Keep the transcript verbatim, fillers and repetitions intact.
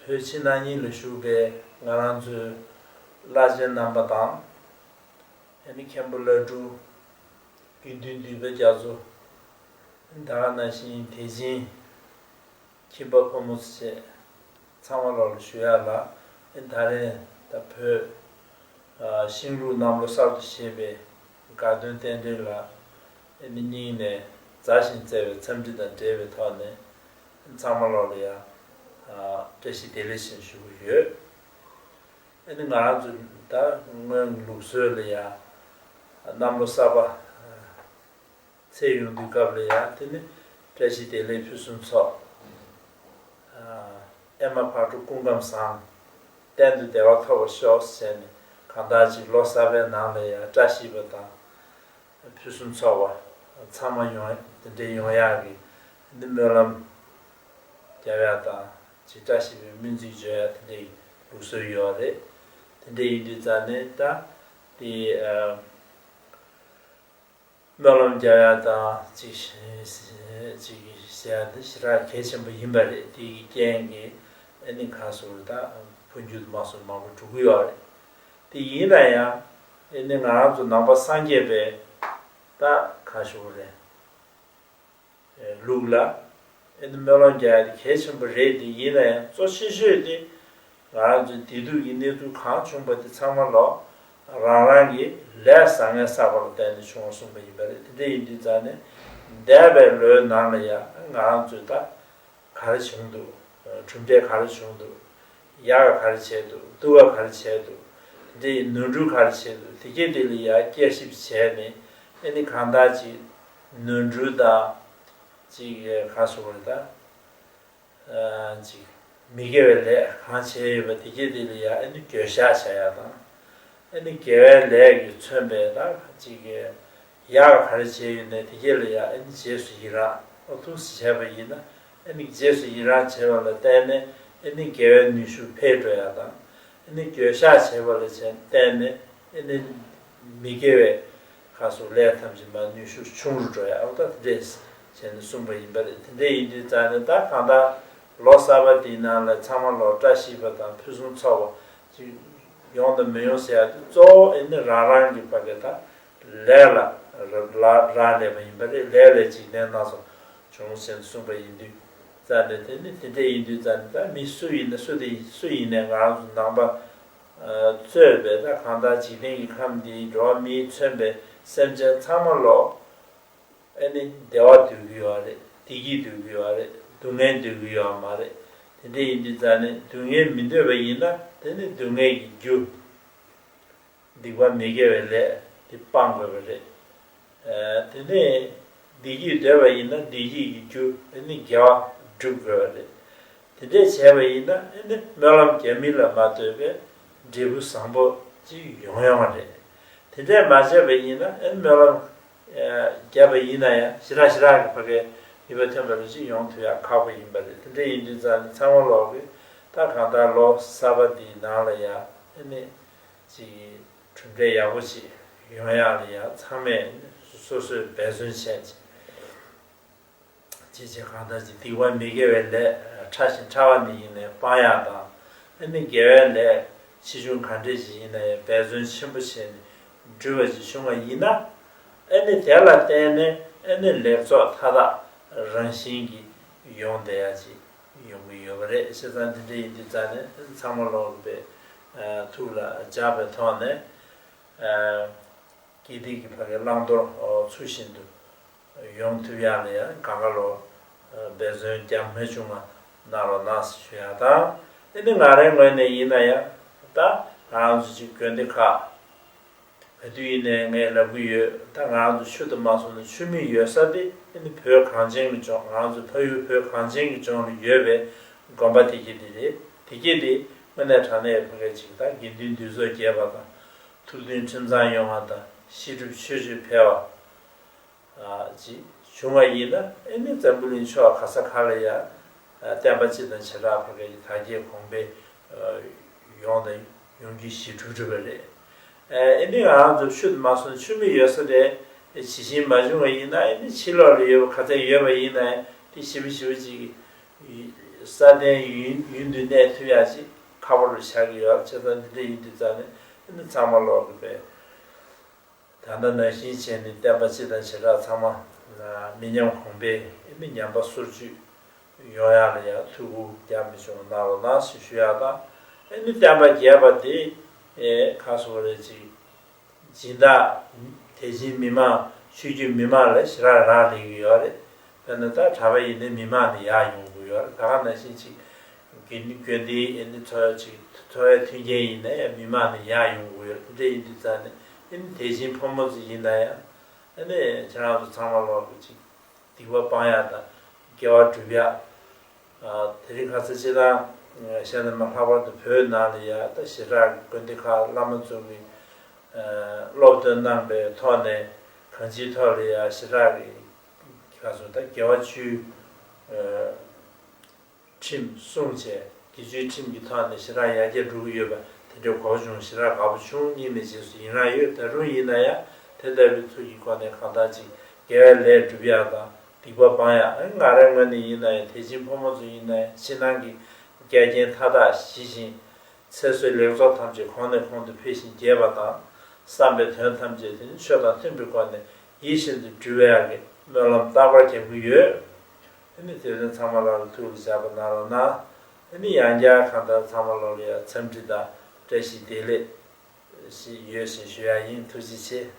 བོད་ཕྱི་ནང་གཉིས་ལ་བཞུགས་པའི་ང་རང་ཚོའི་བླ་ཆེན་རྣམ་པ་དང་། ཨ་ནི་མཁན་པོ་བླ་སྤྲུལ། དགེ་འདུན་འདུས་པའི་རྒྱ་མཚོ། ད་ག་ནང་བཞིན་དད་ཅན་ཁྱིམ་པ་ཕོ་མོ་ཚོ་བཅས་ཚང་མ་ལོག་ལ་ཞུ་ཡག་ལ། ཨ་ནི་ད་རེས་ད་བོད་ཤིང་ལུག་གནམ་ལོ་གསར་དུ་བཞད་པའི་དགའ་སྟོན་རྟེན་འབྲེལ་ལ། ཨ་ནི་སྙིང་ནས་མཛའ་ཞིང་བརྩེ་བའི་འཚམས་འདྲི་དང་འབྲེལ་བའི་ཐོག་ནས་ཚང་མ་ལོག་ལ་ཡང་བཀྲ་ཤིས་བདེ་ལེགས་ཞེས་ཞུ་གི་ཡོད། ཨ་ནི་ང་རང་ཚོ་ད་སྔོན་ལུགས་སྲོལ་ལ་ཡང་གནམ་ལོ་གསར་པ་ཚེས་ཡོང་དུས་སྐབས་ལ་ཡང་དེ་ནི་བཀྲ་ཤིས་བདེ་ལེགས་ཕུན་སུམ་ཚོགས། ཨ་ཨེ་མ་ཕག་གྲུ་སྐུ་ཁམས་བཟང་། གཏན་དུ་བདེ་བ་ཐོབ་པར་ཤོག་ཟེར་ནས་གང་ལྟར་ཅིག་ལོ་གསར་པའི་ནང་ལ་ཡང་བཀྲ་ཤིས་པ་དང་། ཕུན་སུམ་ཚོགས་པ་ཚང་མ་ཡོང་དེ་འདྲའི་ཡོང་ཡག་གི་འདི་སྨོན་ལམ་རྒྱབ་ཡག་དང་ཅིག་བཀྲ་ཤིས་པའི་སྨོན་ཚིག་བརྗོད་ཡག་དེ་འདྲའི་ལུགས་སྲོལ་ཡོད་རེད། དེ་འདྲ་ཡིན་དུས་ཙང་ནས་ད་དེ་ཨ་སྨོན་ལམ་རྒྱབ་ཡག་དང་ཅིག་ཅིག་ཟེར་ཡག་འདི་ཞེ་དྲག་གལ་ཆེན་པོ་ཡིན་པ་རེད། དེ་གི་རྐྱེན་གྱིས་ཨ་ནི་གང་སོང་ད་འཕོ་འགྱུར་དུ་མ་སོང་མང་པོ་འགྲོ་གི་ཡོད་རེད། དེ་ཡིན་ན་ཡང་ཨ་ནི་ང་རང་ཚོ་ནང་པ་སངས་རྒྱས་པའི་ད་གང་ཞུ་དགོས་རེད། ལུགས་ལ་ཨ་ནི་སྨོན་ལམ་རྒྱག་ཡ་དེ་གལ་ཆེན་པོ་རེད། དེ་ཡིན་ན་ཡང་གཙོ་ཆེ་ཤོས་དེ་ང་རང་ཚོའི་བདེ་སྡུག་གི་གནས་ཚུལ་གང་བྱུང་པ་དེ་ཚང་མ་ལོག་རང་རང་གི་ལས་བཟང་ངན་བསགས་པ་ལ་བརྟེན་ནས་བྱུང་བ་གསུངས་པ་ཡིན་པ་རེད། དེ་འདྲ་ཡིན་དུས་ཙང་ནས་འདས་པའི་ལོའི་ནང་ལ་ཡང་ང་རང་ཚོས་ད་ག་རེ་བྱུང་འདུག་གྲུབ་འབྲས་ག་རེ་བྱུང་འདུག་ཡག་ག་ག་རེ་བྱས་འདུག་སྡུག་ག་ག་རེ་བྱས་འདུག་དེ་འདྲའི་ནོར་འཁྲུལ་ག་རེ་བྱས་འདུག་དེ་གས་དེ་ལ་ཡང་བསྐྱར་ཞིབ་བྱས་ནས་ཨ་ནི་གང་ལྟར་ཅིག་ནོར་འཁྲུལ་དང་ཅིག་ག་སོ་བར་ད་ཅིག་མི་དགེ་བའི་ལས་གང་བྱས་ཡོད་པ་དེ་གས་དེ་ལ་ཡང་ཨ་ནི་འགྱོད་བཤགས་བྱ་ཡག་དང་། ཨ་ནི་དགེ་བའི་ལས་ཀྱིས་མཚོན་པའི་ད་ཅིག་གི་ཡག་ག་རེ་བྱས་ཡོད་ནའི་དེ་གས་ལ་ཡང་ཨ་ནི་རྗེས་སུ་ཡི་རང་ཨོ་ཐུགས་སུ་བྱས་པ་ཡིན་ན་ཨ་ནི་རྗེས་སུ་ཡི་རང་བྱས་པ་ལ་བརྟེན་ནས་ཨ་ནི་དགེ་བའི་ནུས་ཤུགས་འཕེལ་འགྲོ་ཡག་དང་། ཨ་ནི་འགྱོད་བཤགས་བྱས་པ་ལ་བརྟེན་ནས་ཨ་ནི་མི་དགེ་བའི་ག་སོ་ལས་ཐམས་ཅད་མ་ནུས་ཤུགས་ཆུང་རུ་འགྲོ་ཡག་ཨོ་ད་དེ་འདྲས་བྱས་ནས་གསུངས་པ་ཡིན་པ་རེད། དེ་འདྲས་ཡིན་དུས་ཙང་ནས་ད་གང་ལྟར་ལོ་གསར་པ་འདིའི་ནང་ལ་ཚང་མ་ལོག་བཀྲ་ཤིས་པ་དང་ཕུན་སུམ་ཚོགས་པ་ཅིག་ཡོང་དང་མི་ཡོང་ཟེར་ཡག་དེ་གཙོ་བོ་ཨེ་ནི་རང་རང་གི་ཕ་གི་ད་ལས་ལ་རག་ལས་པ་ཡིན་པ་རེད། ལས་ལས་ཅིག་ནས་སྣ་ཚོགས་བྱུང་ཟེར་གསུངས་པ་ཡིན་དུས་ཙང་ནས་དེ་ནི་དེ་འདྲས་ཡིན་དུས་ཙང་ནས་ད་མི་སུ་ཡིན་ན་སུ་དེ་སུ་ཡིན་ནའི་ང་རང་ཚོ་ནང་པ་གཙོས་པའི་ད་གང་ལྟར་འཇིག་རྟེན་གྱི་ཁམས་འདིའི་འགྲོ་བ་མིས་མཚོན་པའི་སེམས་ཅན་ཚང་མ་ལོག་ཨ་ནི་བདེ་བ་འདོད་ཀྱི་ཡོད་རེད། བདེ་སྐྱིད་འདོད་ཀྱི་ཡོད་རེད། སྡུག་བསྔལ་འདོད་ཀྱི་ཡོད་མ་རེད། དེ་འདྲ་ཡིན་དུས་ཙང་ནས་སྡུག་བསྔལ་མི་འདོད་པ་ཡིན་ན་དེ་ནི་སྡུག་བསྔལ་གྱི་རྒྱུ། སྡིག་པ་མི་དགེ་བའི་ལས་དེ་སྤང་དགོས་པ་རེད། ཨ་དེ་ནས་བདེ་སྐྱིད་འདོད་པ་ཡིན་ན་བདེ་སྐྱིད་ཀྱི་རྒྱུ་ཨ་ནི་དགེ་བ་སྒྲུབ་དགོས་པ་རེད། དེ་འདྲས་བྱས་པ་ཡིན་ན་ཨ་ནི་སྨོན་ལམ་རྒྱབ་མི་ལ་མ་ལྟོས་པའི་འབྲས་བུ་བཟང་པོ་ཅིག་ཡོང་ཡོང་བ་རེད། དེ་འདྲས་མ་བྱས་པ་ཡིན་ན་ཨ་ནི་སྨོན་ལམ་རྒྱབ་པ་ཡིན་ན་ཡང་ཞེ་དྲག་ཞེ་དྲག་གི་ཕ་གའི་ནུས་པ་ཐོན་པ་རེ་ཅིག་ཡོང་ཐུབ་ཡག་ཁག་པོ་ཡིན་པ་རེད། དེ་འདྲས་ཡིན་དུས་ཙང་ནི་ཚང་མ་ལོག་གི་ད་གང་ལྟར་ལོ་གསར་པ་འདིའི་ནང་ལ་ཡང་ཨ་ནི་ཅིག་གྲུབ་འབྲས་ཡག་པོ་ཅིག་ཡོང་ཡག་ལ་ཡང་ཚང་མས་སོ་སོས་འབད་བརྩོན་བྱས་ཅིག་བྱས་བྱས་གང་ལྟར་ཅིག་སྡིག་པ་མི་དགེ་བའི་ལས་ཕྲ་ཞིང་ཕྲ་བ་ནི་ཡིན་ནའི་སྤང་ཡག་དང་། ཨ་ནི་དགེ་བའི་ལས་ཆེ་ཆུང་ག་འདྲས་ཅིག་ཡིན་ན་ཡང་འབད་བརྩོན་ཆེན་པོ་བྱས་ནས་སྒྲུབ་པ་ཅིག་བྱུང་བ་ཡིན་ན། ཨ་ནི་དེ་ལ་བརྟེན་ནས་ཨ་ནི་ལེགས་ཚོགས་མཐའ་དག་རང་བཞིན་གྱིས་ཡོང་བསྡད་ཡག་ཅིག་ཡོང་གི་ཡོད་པ་རེད། བྱས་ཙང་དེ་འདྲ་ཡིན་དུས་ཙང་ནས་ཚང་མ་ལོག་པའི་ཐུགས་ལ་འཇགས་པའི་ཐོག་ནས། དགེ་སྡིག་གི་ཕ་གའི་བླང་དོར་ཚུལ་བཞིན་དུ་ཡོང་ཐུབ་ཡག་ལ་ཡང་གང་ག་ལོ་འབད་བརྩོན་རྒྱ་མི་ཆུང་བ་གནང་རོགས་གནང་ཞུ་ཡག་དང་། ཨ་ནི་ང་རའི་ངོས་ནས་ཡིན་ན་ཡང་ད་ང་རང་ཚོ་ཅིག་དགོན་སྡེ་ཁག་ག་དུས་ཡིན་ནའི་ངས་ལབ་ཀྱི་ཡོད། ད་ང་རང་ཚོ་ཆུ་དུ་མ་སོང་ན་ཆུ་མིག་ཡོད་ས་དེ་ཨ་ནི་བོད་གངས་ཅན་གྱི་ལྗོངས། ང་རང་ཚོ་ཕ་ཡུལ་བོད་གངས་ཅན་གྱི་ལྗོངས་ལ་ཡོད་པའི་དགོན་པ་དེ་གྱད་དེ་རེད། དེ་གྱད་དེ་དངོས་གནས་དྲང་གནས་ཕ་གའི་ཅིག་ད་དགེ་འདུན་འདུས་ཚོགས་རྒྱས་པ་དང་། ཐུགས་མཐུན་ཁྲིམས་གཙང་ཡོང་བ་དང་། ཤེས་སྒྲུབ་ཆོས་སྤྱོད་འཕེལ་བ་ཅིག་བྱུང་བ་ཡིན་ན་ཨ་ནི་འཛམ་བུ་གླིང་ཕྱོགས་ག་ས་ག་ལ་ཡང་བསྟན་པ་སྤྱི་དང་བྱེ་བྲག་ཕ་གའི་དར་རྒྱས་གོང་འཕེལ་ཡོང་དང་ཡོང་རྒྱུ་ཞེ་དྲག་འགྲུབ་པ་རེད། ཨ་ནི་ང་རང་ཚོ་ཆུ་མ་སོང་ཆུ་མིག་ཡོད་ས་དེ་ཇི་བཞིན་མ་བྱུང་བ་ཡིན་ན་ཨ་ནི་ཕྱི་ལོགས་ལ་ཡོད་པ་ག་ཚད་ཡོད་པ་ཡིན་ན་དེ་ཞེ་པོ་ཞེ་པོ་ཅིག་སྲ་བརྟན་ཡུན་ཡུན་དུ་གནས་ཐུབ་ཡག་ཅིག་ཁག་པོ་རུ་ཆགས་ཀྱི་ཡོད། བྱས་ཙང་འདི་འདྲ་ཡིན་དུས་ཙང་ནས་ཨ་ནི་ཚང་མ་ལོག་གི་པས། ད་ལྟ་ནང་བཞིན་བྱས་ནས་བསྟན་པ་སྤྱི་དང་བྱེ་བྲག་ཚང་མ་མི་ཉམས་གོང་འཕེལ་ཨ་ནི་ཉམས་པ་སོར་ཆུད་ཡོང་ཡག་ལ་ཡང་ཐུགས་ཁུར་རྒྱག་མི་ཆུང་གནང་རོགས་གནང་ཞེས་ཞུ་ཡག་དང་། ཨ་ནི་བསྟན་པ་རྒྱས་པ་དེ་ཨེ་ག་སོགས་རེད་ཅིག་སྦྱིན་བདག་དེ་བཞིན་མི་མང་ཆོས་བརྒྱུད་མི་མང་ལ་ཞེ་དྲག་རག་ལས་ཀྱི་ཡོད་རེད། དཔེར་ན་ད་གྲྭ་པ་ཡིན་ནའི་མི་མང་ནས་ཡར་ཡོང་དགོས་ཡོད་རེད། ད་ག་ནང་བཞིན་ཅིག་དགོན་དགོན་སྡེའི་ཨ་ནི་འཚོ་བ་ཅིག་འཚོ་བའི་མཐུན་རྐྱེན་ཡིན་ན་ཡང་མི་མང་ནས་ཡར་ཡོང་དགོས་ཡོད་རེད། དེ་འདྲ་ཡིན་དུས་ཙང་ནས་ཨ་ནི་དེ་བཞིན་ཕོ་མོ་ཚོ་ཡིན་ན་ཡང་ཨ་ནི་ཁྱེད་རང་ཚོ་ཚང་མ་ལོག་གི་ཅིག་སྡིག་པ་སྤང་ཡག་དང་དགེ་བ་སྒྲུབ་ཡག་དེ་རིང་ཁ་སང་སྤྱིར་བཏང་གཞན་ནས་མ་ལྷག་པར་དུ་བོད་ནང་ལ་ཡ་ད་ཞེ་དྲག་གི་དགོན་སྡེ་ཁག་བླ་མ་ཚོ་གིས་སློབ་སྟོན་གནང་པའི་ཐོག་ནས་གང་ཅིའི་ཐོག་ལ་ཡ་ཞེ་དྲག་གི་ག་ཚོད་ད་དགེ་བ་བཅུའི་ཁྲིམས་སྲུང་བྱས། དགེ་བཅུའི་ཁྲིམས་ཀྱི་ཐོག་ནས་ཞེ་དྲག་ཡར་རྒྱས་འགྲོ་གི་ཡོད་པ་དེ་འདྲའི་གོ་བྱུང་། ཞེ་དྲག་དགའ་པོ་བྱུང་། སྙིང་ནས་རྗེས་སུ་ཡི་རང་ཡོད། ད་རུང་ཡིན་ན་ཡང་དེ་ལྟ་བུའི་ཚུལ་གྱི་སྒོ་ནས་གང་ལྟར་ཅིག་དགེ་བའི་ལས་སྒྲུབ་ཡག་དང་སྡིག་པ་སྤང་ཡག་ང་རའི་ངོས་ནས་ཡིན་ན་ཡང་དད་ཅན་ཕོ་མོ་ཚོ་ཡིན་ན་ཡང་ཕྱི་ནང་གི་འགལ་རྐྱེན་མཐའ་དག་ཞི་ཞིང་། ཚེ་བསོད་ལེགས་ཚོགས་ཐམས་ཅད་གོང་ནས་གོང་དུ་འཕེལ་ཞིང་རྒྱས་པ་དང་། བསམ་པའི་དོན་ཐམས་ཅད་དེ་ནི་ཆོས་དང་མཐུན་པའི་སྒོ་ནས་ཡིད་བཞིན་དུ་འགྲུབ་པའི་ཡག་གི་སྨོན་ལམ་རྟག་པར་རྒྱག་གི་ཡོད། དེ་ནི་དེ་རིང་ཚང་མ་ལ་ཐུགས་ལ་བཞག་པ་གནང་རོགས་གནང་། དེ་ནི་ཡང་བསྐྱར་གང་ལྟར་ཚང་མ་ལོག་ལ་ཡང་འཚམས་འདྲི་དང་བཀྲ་ཤིས་བདེ་ལེགས་ཞེས་ཡོད་ཞེས་ཞུ་ཡག་ཡིན། ཐུགས་རྗེ་ཆེ།